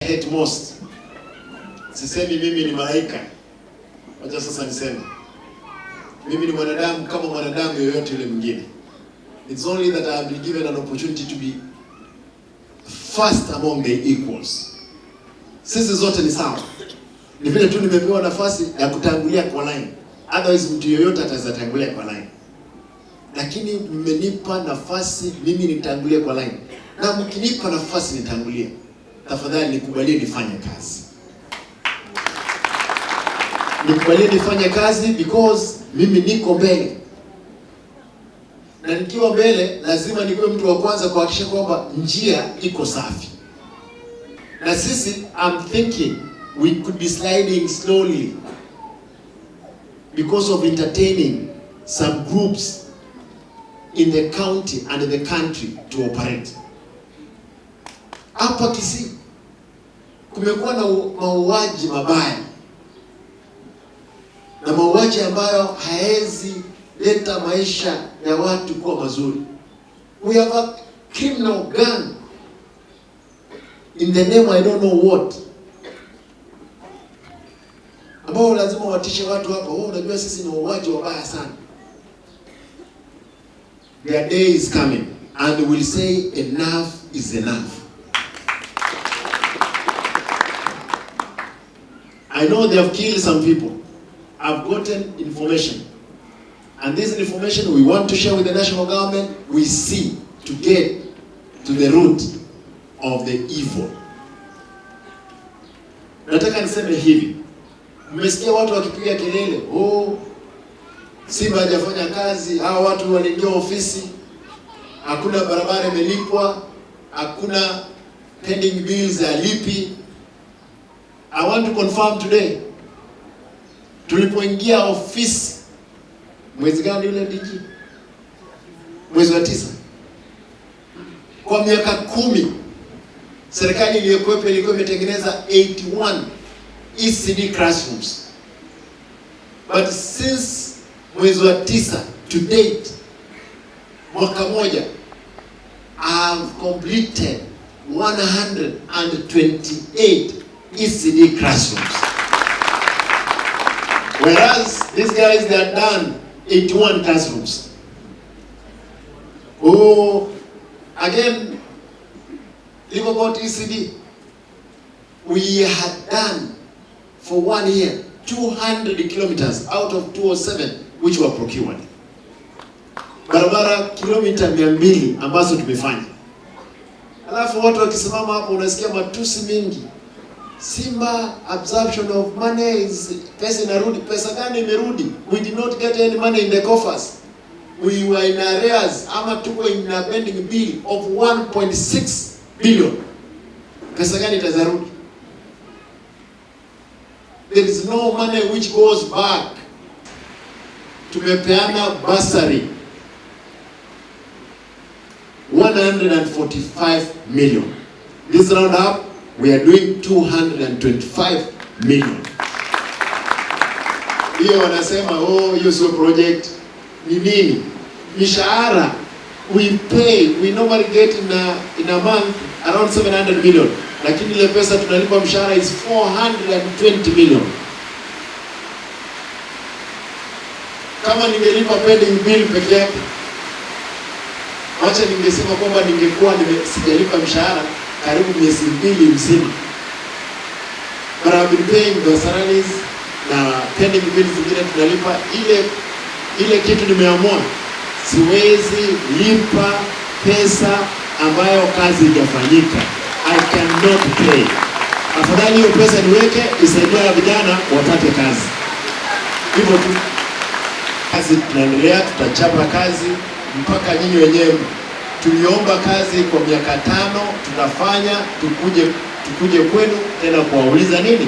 Hate most. Sisemi mimi ni malaika. Wacha sasa niseme. Mimi ni mwanadamu kama mwanadamu yoyote yule mwingine. It's only that I have been given an opportunity to be first among the equals. Sisi zote ni sawa. Ni vile tu nimepewa nafasi ya kutangulia kwa line. Otherwise mtu yoyote ataweza tangulia kwa line. Lakini mmenipa nafasi mimi nitangulie kwa line. Na mkinipa nafasi nitangulie, tafadhali nikubalie nifanye kazi. Nikubalie nifanye kazi because mimi niko mbele. Na nikiwa mbele lazima nikuwe mtu wa kwanza kuhakikisha kwamba njia iko safi. Na sisi, I'm thinking we could be sliding slowly because of entertaining some groups in the county and in the country to operate. Hapa Kisii kumekuwa na mauaji mabaya na mauaji ambayo haezi leta maisha ya watu kuwa mazuri. We have a criminal gang in the name I don't know what, ambao lazima watishe watu hapa. "Oh, unajua sisi ni wauaji wabaya sana." Their day is coming and we will say enough is enough. I know they have killed some people. I've gotten information. And this information we want to share with the national government. We see to get to the root of the evil. Nataka niseme hivi. Mmesikia watu wakipiga kelele, "Oh, Simba hajafanya kazi, hawa watu waliingia ofisi, hakuna barabara imelipwa, hakuna pending bills alipi." I want to confirm today, tulipoingia ofisi mwezi gani yule DG? Mwezi wa 9. Kwa miaka 10 serikali iliyokuwepo ilikuwa imetengeneza 81 ECD classrooms. But since mwezi wa 9 to date, mwaka moja, I have completed 128 ECD classrooms. Whereas these guys, they are done 81 classrooms. Oh, again, leave about ECD. We had done for 1 year 200 kilometers out of 207 which were procured. Barabara kilomita 200 ambazo tumefanya. Alafu watu wakisimama hapo unasikia matusi mingi. Simba absorption of money is, pesa inarudi. Pesa gani imerudi? We did not get any money in the coffers. We were in arrears, ama tuko in a pending bill of 1.6 billion. Pesa gani itazarudi? There is no money which goes back. Tumepeana bursary 145 million. This round up, we are doing 225 million. Hiyo wanasema, "Oh, hiyo sio project." Ni nini? Mishahara we pay, we normally get in a month around 700 million. Lakini ile pesa tunalipa mshahara is 420 million. Kama ningelipa pending bill peke yake, wacha ningesema kwamba ningekuwa sijalipa mshahara karibu miezi 2 mzima. But I've been paying the salaries na pending bills zingine tunalipa. Ile kitu nimeamua, siwezi lipa pesa ambayo kazi haijafanyika. I cannot pay. Afadhali hiyo pesa niweke isaidie vijana wapate kazi. Hivyo tu. Kazi tunaendelea, tutachapa kazi mpaka nyinyi wenyewe. Tuliomba kazi kwa miaka 5, tutafanya, tukuje kwenu tena kuwauliza nini?